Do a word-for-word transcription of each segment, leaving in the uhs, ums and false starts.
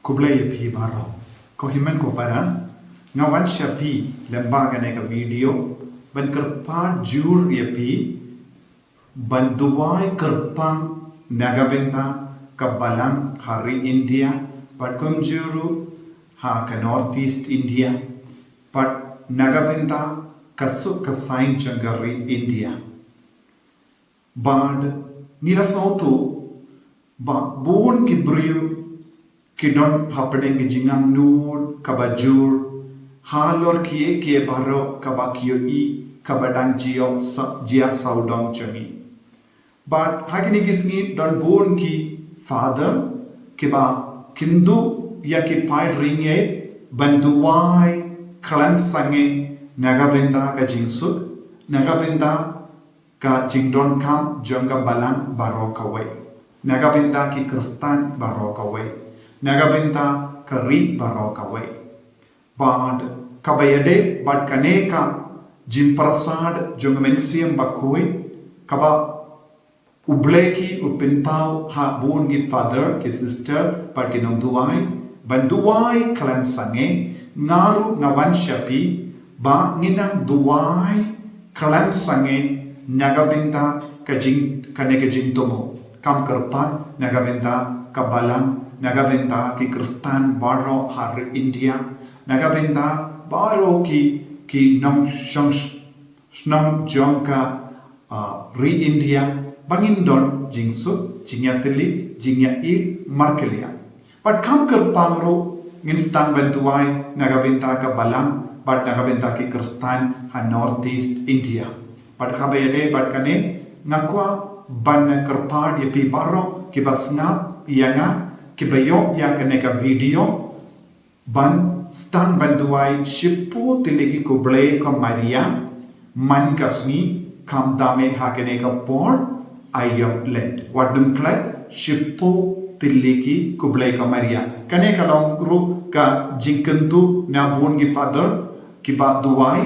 Khublei ïa phi baroh. Ko hynmen ko para, nga wan sha phi lyngba kane ka video ban kyrpad jur ïa phi ban duwai kyrpang na ka bynta ka balang ha ri India, bad kumjuh ruh ha ka North East India, bad na ka bynta ka suk ka saiñ jong ka ri India. Bad ngi la sngewthuh ba bun ki briew ki don hapdeng ki jingangnud kaba jur halor kiei kiei baroh kaba ki ïohi kaba dang jia sa-, jia sawdong jong ngi. Bad ha kine ki sngi don bun ki father kiba kynduh ïa ki paid ri ngeit ban duwai khlem sangeh na ka bynta ka jingsuk, na ka bynta ka jingdonkam jong ka balang baroh kawei, na ka bynta ki Khristan baroh kawei, na ka bynta ka ri baroh kawei. Bad kaba ïadei bad kane ka jingpyrsad jong ka Mynsiem Bakhuid kaba U Blei hi u pynpaw ha bun ki father, ki sister, bad ki nongduwai ban duwai khlem sangeh, nga ruh nga wan sha phi ba ngin nang duwai khlem sangeh na ka bynta ka jing, kane ka jingthmu. Kam kyrpang na ka bynta ka balang, na ka bynta ki Khristan baroh ha ri India, na ka bynta baroh ki, ki nongshong shnong jong ka, ah, ri India, ba ngin don jingsuk, jingïatylli, jingïaieit markylliang. Bad kam kyrpang ruh ngin sdang ban duwai na ka bynta ka balang bad na ka bynta ki Khristan ha North East India. Bad kaba ïadei bad kane, nga kwah ban kyrpad ïa phi baroh kiba sngap ïa nga, kiba ïoh ïa kane ka video, ban sdang ban duwai shiphew tylli ki khublei ko Maria man ka sngi, khamtam eh ha kane ka por aïom Lent. Wat nym klet, shiphew tylli ki khublei ko Maria. Kane ka long ruh ka jingkyntu na bun ki father kiba duwai,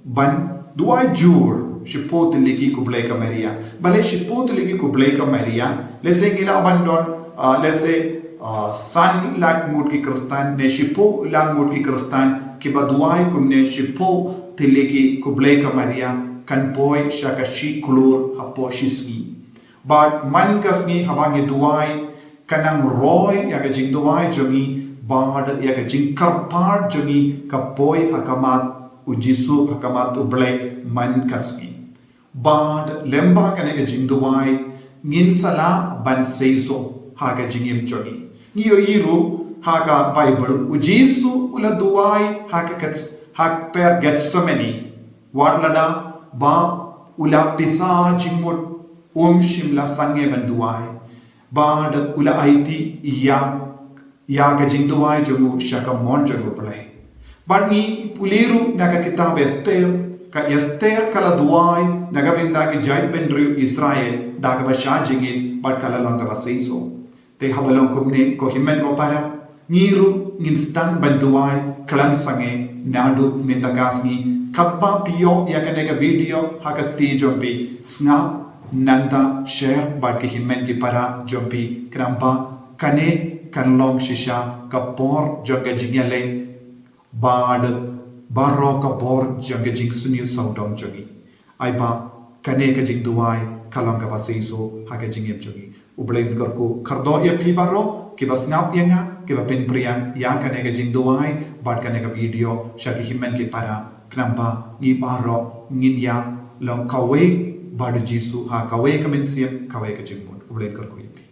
ban duwai jur shiphew tylli ki khublei ko Maria. Balei shiphew tylli ki khublei ko Maria? Lehse ngi lah ban don, ah, lehse, ah, san lak ngut ki Khristan ne shiphew lak ngut ki Khristan kiba duwai kumne shiphew tylli ki khublei ko Maria, kan poi sha ka shi klur hapoh shi sngi. Bad man ka sngi haba ngi duwai, kan nang roi ïa ka jingduwai jong ngi bad ïa ka jingkyrpad jong ngi ka poi ha khmat U Jisu, ha khmat U Blei man ka sngi. Bad lyngba kane ka jingduwai ngin sa lah ban seisoh ha ka jingim jong ngi. Ngi ïohi ruh ha ka Baibl, U Jisu u la duwai ha ka Gets-, ha ka kper Gethsemane. Wat lada ba u la pisa jingmut, um shym la sangeh ban duwai. Bad u la aiti ïa, ïa ka jingduwai jong u sha ka mon jong U Blei. Bad ngi pule ruh na ka kitab Esther, ka Esther ka la duwai na ka bynta ki jaitbynriew Israel da kaba shah jingit bad ka la long kaba seisoh. Te haba long kumne ko hynmen ko para, ngi ruh ngin sdang ban duwai khlem sangeh naduh mynta ka sngi. Katba phi ïoh ïa kane ka video ha ka kti jong phi, sngap, nangta share bad ki hynmen ki para jong phi, khnang ba kane kan long shisha ka por jong ka jingïaleh bad baroh ka por jong ka jingsniew sawdong jong ngi. Ai ba kane ka jingduwai ka long kaba seisoh ha ka jingim jong ngi. U Blei un kyrkhu kyrdoh ïa phi baroh kiba sngap ïa nga, kiba pynpriang ïa kane ka jingduwai bad kane ka video sha ki hynmen ki para, khnang ba ngi baroh ngin ïa long kawei bad U Jisu ha kawei ka mynsiem, kawei ka jingmut. U Blei un kyrkhu ïa phi.